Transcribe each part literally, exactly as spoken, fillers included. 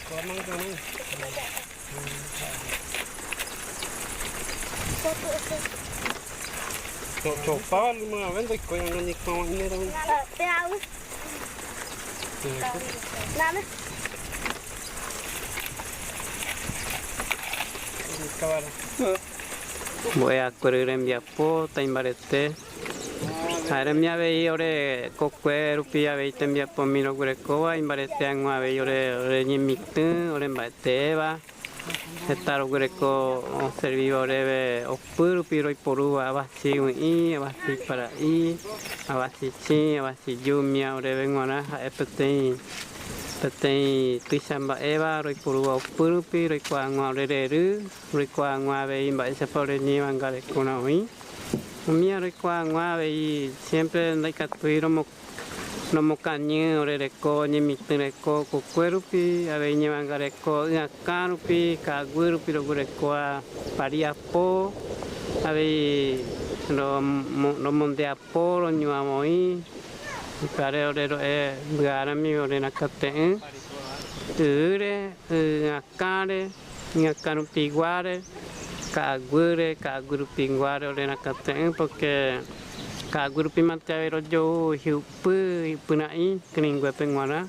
Cho, cho, pa, luma, vende, ko yang ni ko ni, vende. Nada. Mbo'eakuerü rembiapo taimbarete. Ha'eremi avei ore kokue rupi avei tembiapo miro guerekóva, imbarete hag̃ua avei ore, ore ñemitỹ, ore mba'eteéva. Heta roguereko oservíva oréve opy rupi roiporúva, avasi u'ĩ, avasi para'i, avasi chĩ, avasi ju, umía oréve g̃uarã ha'e peteĩ, peteĩ tuicha mba'éva roiporúva opy rupi, roikuaa hag̃ua ore rery, roikuaa hag̃ua avei mba'éichapa ore ñevangarekórã oĩ. Umía roikuaa hag̃ua avei siempre ndaikatúi romo-, romokañy ore reko, ñemitỹ reko kokue rupi, avei ñevangareko ỹakã rupi, ka'aguy rupi roguerekóva pariapo, avei romo-, romondeapo, roñuãvoĩ, ipya'are ore ro'e mbyarami ore rakãte'ỹ, ýre, ýakãre, ýakã rupiguáre, ka'aguýre, ka'aguy rupiguáre ore rakãte'ỹ, porque ka'aguy rupi mante avei rojou hi'upy, hi'upyrã'i kyrỹinguépe g̃uarã.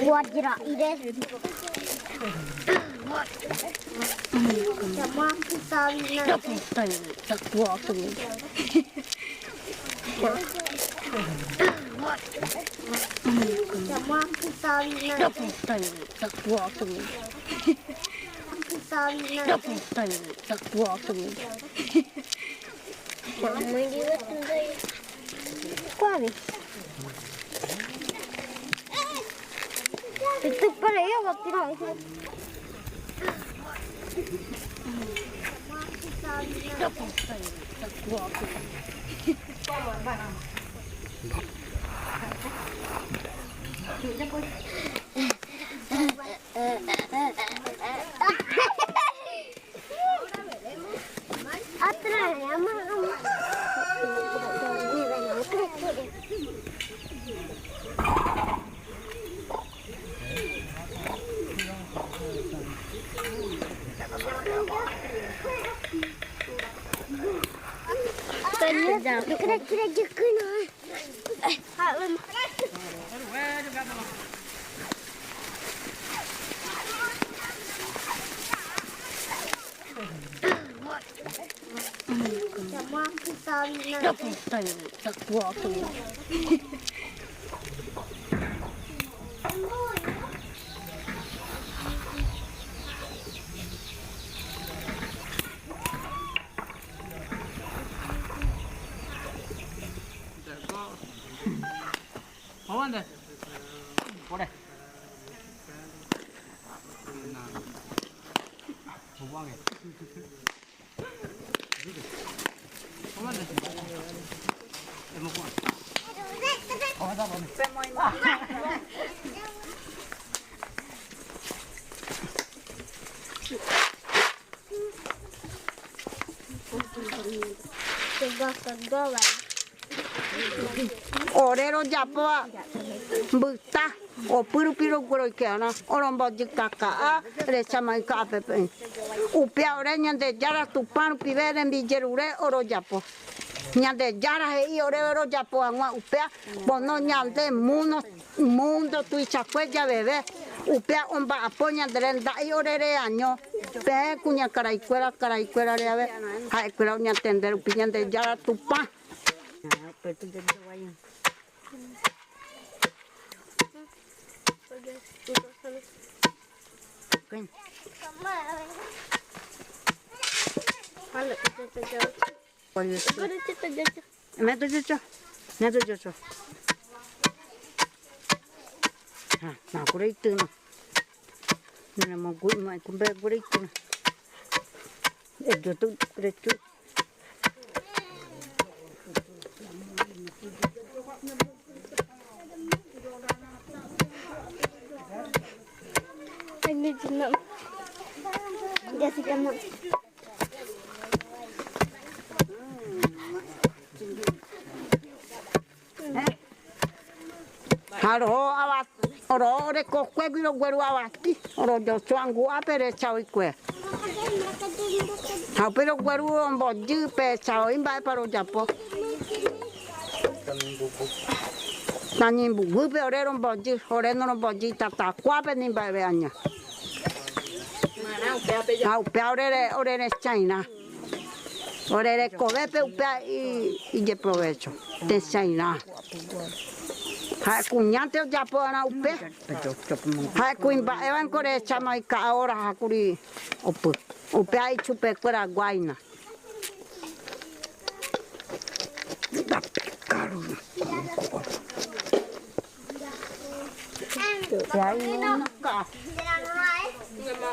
Wajira ire. Sama kita. ¿Cuál es? Esto es para ella, va a tirar. Ore rojapóva mbyta, opy rupi rogueroike va'erã, orombojyka ka'a, recha ma'ỹ ka'a peteĩ. Upéva ore Ñandejára Tupã rupive rembijerure orojapo. Ñandejára he'i oréve rojapo hag̃ua upéva, pono ñande mundo, mundo tuichakue javeve, upéva omba'apo ñandéve nda'i ore reaño. Peẽ kuñakaraikuéra, karaikuérare ave, ha'ekuéra oñatende rupi Ñandejára Tupã. Meto yocho. Meto yocho. Ha, na, kore ituno. Na, mo gu, mo kumbe kore ituno. E, yoto, kore tu. Ini jenam. Jessica, Mak. Ha roho awa, oro ore kokue giro gueru awati, oro yocho angu ape re chao ikue. Hau pe ro gueru ro mboyɨ pe chao imba'e pa ro yapo. Tañi mbugupe ore ro mboyɨ, ore no ro mboyɨ tata kuape ni imba'e aña. Hau pe ore re, ore re chaina. Ore re kovepe upea i, i ye provecho. Te chaina. Ha'e kuña te oyapo arã upe. Ha'e kuimba'éva ko re chama ika'a ora ha kuri opy. Upea ichupekuéra guáina.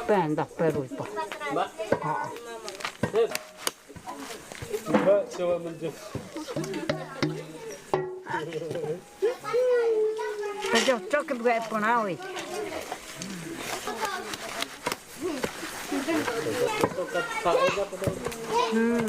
Penda, peru ipa. Pe yocho ke pue pona oi. Hmm. Hmm.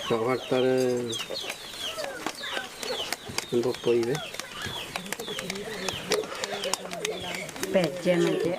Coba taruh un poco ahí, ¿ve? Pecen aja.